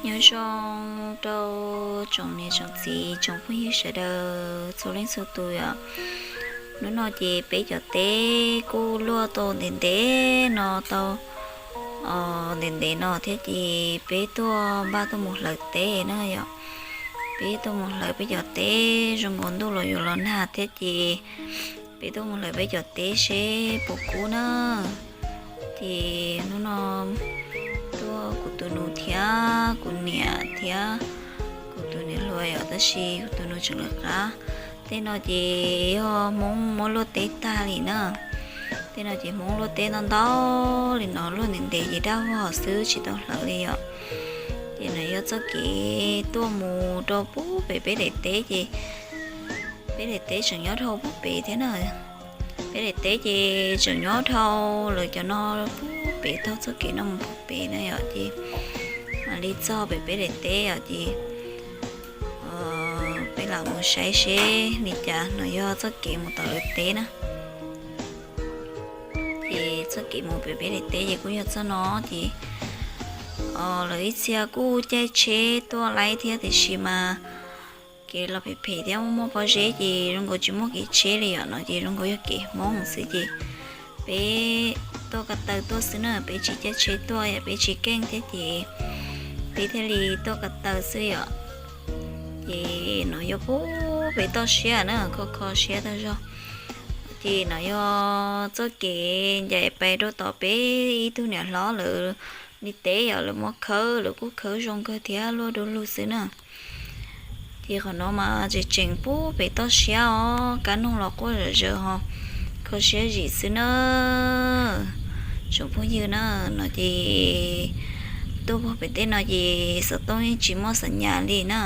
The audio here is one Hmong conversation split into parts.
Nyob zoo rau tsoom niam tsoom txiv tsoom phooj ywg sawv daws txhua leej txhua tus yom. Hnub no ces peb cov teb kuj luaj tau ntev ntev no tau ntev ntev no thiab ces peb tuaj npaj tuaj mus hlawv teb na yom. Peb tuaj mus hlawv peb cov teb zoo nkaus ntuj los yuav los nag thiab ces peb tuaj mus hlawv peb cov teb seb puas kub na. Ces hnub no tuaj kuv tus nus thiab kuv niam thiab kuv tus niam hluas yom, tab sis kuv tus nus tseem lawv qab. Tej no ces yog Hmoob muab luaj teb tag li na. Tej no ces Hmoob luaj teb ntau ntau li no, luaj ntev ntev ces dab vog xwb tsis tau hlawv li yom. Ces no yog txoj kev tuaj mus rau pub pem peb daim teb ces peb daim teb tseem nyob dhau pub pem thiab na. Peb daim teb ces tseem nyob dhau lawv cov no pub pem, taug txoj kev no mus pub pem na yom, ces mam li txog pem peb daim teb yom, ces peb lam mus saib seb li cas. No yog txoj kev mus tom lawv teb na. Ces txoj kev mus pem peb daim teb ces kuj yog txoj no ces lawv ib txhia kuj caij tsheb tuaj laib thiab tiam sis mas kev los phem phem thiab muaj muaj pob zeb ces zoo nkaus tsis muaj kev tsheb li yom, no ces zoo nkaus yog kev Hmoob xwb ces peb tuaj ko taw tuaj xwb na, peb tsis caij tsheb tuaj yom, peb tsis keej thiab ces peb thiaj li tuaj ko taw xwb yom. Ces no yog pub pem toj siab na, kho kho siab tag zog. Ces no yog txoj kev ncaim pais rau tom peb ib tug niam hlob lawv li teb yom, lawv muab khawb, lawv kuj khawb zoo kawg thiab luaj du lug xwb na. Ces qhov no mas tseem tseem pub pem toj siab os, kab noog los quaj zom zaws ho kho siab zim xwb na. Tsoom phooj ywg na, no ces tuaj pug pem tej no ces xov tooj yeej tsis muaj xov nyas li na.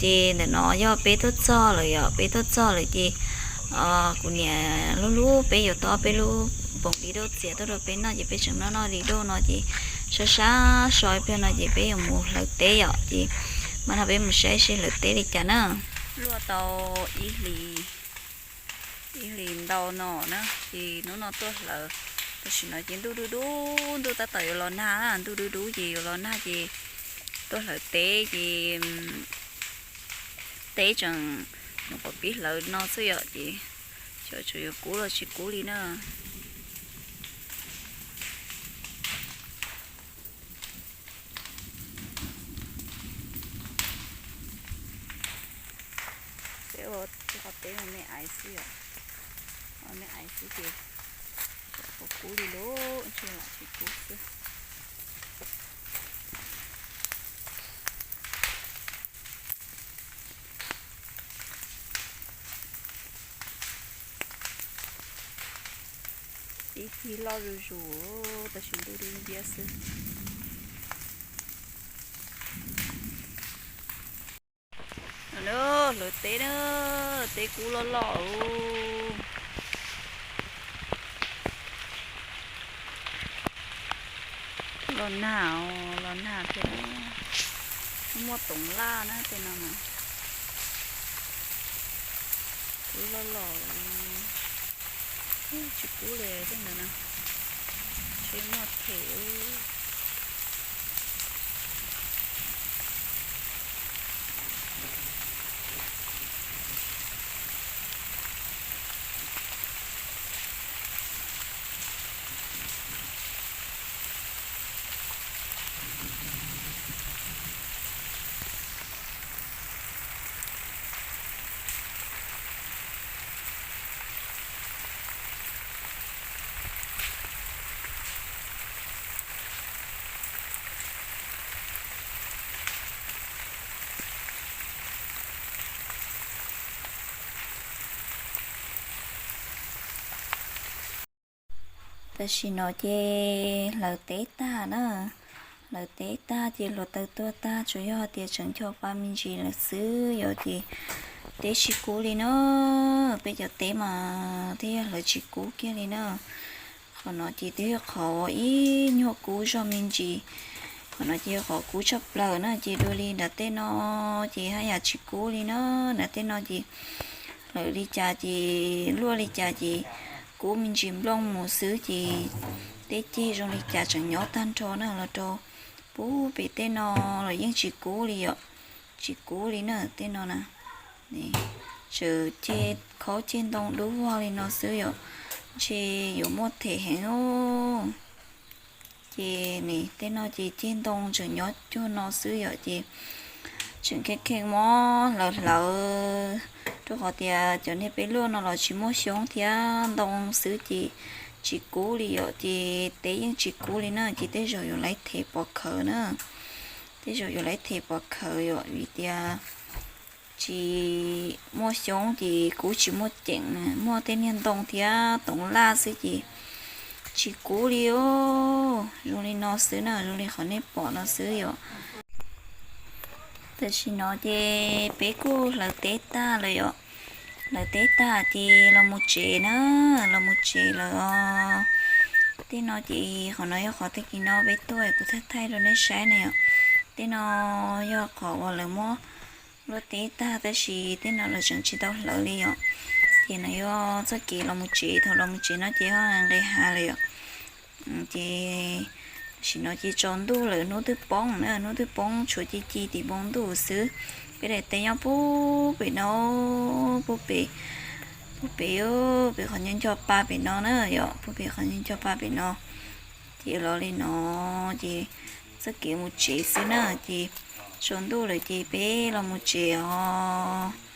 Ces ntawm no yog peb tuaj txog lawm yom, peb tuaj txog lawm ces kuv niam lub lub peb yuav tau peb lub poom li dauj txias tuaj rau peb noj ces peb tseem noj noj li dauj no ces sab sab so ib pliag no ces peb yuav mus hlawv teb yom, ces mam no peb mus saib seb hlawv teb li cas na. Luaj tau ib hlis ntau no na, ces hnub no tuaj hlawv, tam sim no ces ntuj dub dub, ntuj tab tom yuav los nag na, ntuj dub dub ces yuav los nag ces tuaj hlawv teb ces teb tseem nyuam qhuav pib hlawv no xwb yom, ces xyov tseem yuav kub los tsis kub li na. Peb ua qhov teb me me aiv xwb yom, me aiv xwb ces tseem kub li lauj, ntshe lam tsis kub xwb. Tib tig loj zuj zus, tab sis ntuj dub nciab xwb. Hlawv teb na, teb kub loj loj. Los nag, los nag thiab, muaj toov laj na tej no mas. Kub loj loj, tsis kub li tej ntawd na, tsis muaj them. Tam sim no ces hlawv teb tag na, hlawv teb tag ces hluav taws tuaj tag, tsuas yog hais tias tseem ncho pa me ntsis lawm xwb, yog ces teb tsis kub li na, peb cov teb mas thiaj yog hlawv tsis kub kiag li na. Qhov no ces twb yog qhov ib nyuag kub zog me ntsis, qhov no ces yog qhov kub tshaj plaws na, ces dua li nram tej no ces haj yam tsis kub li na, nram tej no ces hlawv li cas ces luaj li cas ces kub me ntsis nplooj mus xwb ces teb ceg zoo li cas tseem nyob tag nrho na los rau Ub, pem tej no los yeej tsis kub li yom, tsis kub li na tej no na. Tseem ceg khaub ceg ntoo dub vog li no xwb yom, ntshe yuav muaj them heev. Ces tej no ces ceg ntoo tseem nyob cuag no xwb yom, ces tseem kheej kheej mob hlawv hlawv, rau qhov tias cov niag peb luaj no los tsis muaj xyoob thiab ntoo xwb ces tsis kub li yom, ces teb yeej tsis kub li na, ces tej zaum yuav laib them pov khawv na. Tej zaum yuav laib them pov khawv yom, vim tias tsis muaj xyoob ces kub tsis muaj ceem, muaj tej niag ntoo thiab toov laj xwb ces tsis kub li os. Zoo li no xwb na, zoo li qhov nej pom no xwb yom. Tam sim no ces peb kuj hlawv teb tag lawm yom. Hlawv teb tag ces los mus tsev na, los mus tsev lawm os. Tej no ces qhov no yog qhov tag kis no peb tuaj, kuv thaij thaij rau nej saib na yom. Tej no yog qhov uas lawv muab luaj teb tag tab sis tej no lawv tseem tsis tau hlawv li yom. Ces no yog txoj kev los mus tsev, thaum los mus tsev no ces ho nqes hav lawm yom. Ces tam sim no ces tsaus ntuj lawm, hnub twb poob na, hnub twb poob tshuav ci ci tim npoo ntuj xwb. Peb daim teb nyob pub pem no, pub pem, pub pem, pem qhov nco nco pa pem no na yom, pub pem qhov nco nco pa pem no. Ces los li no ces txoj kev mus tsev xwb na, ces tsaus ntuj lawm ces peb los mus tsev os.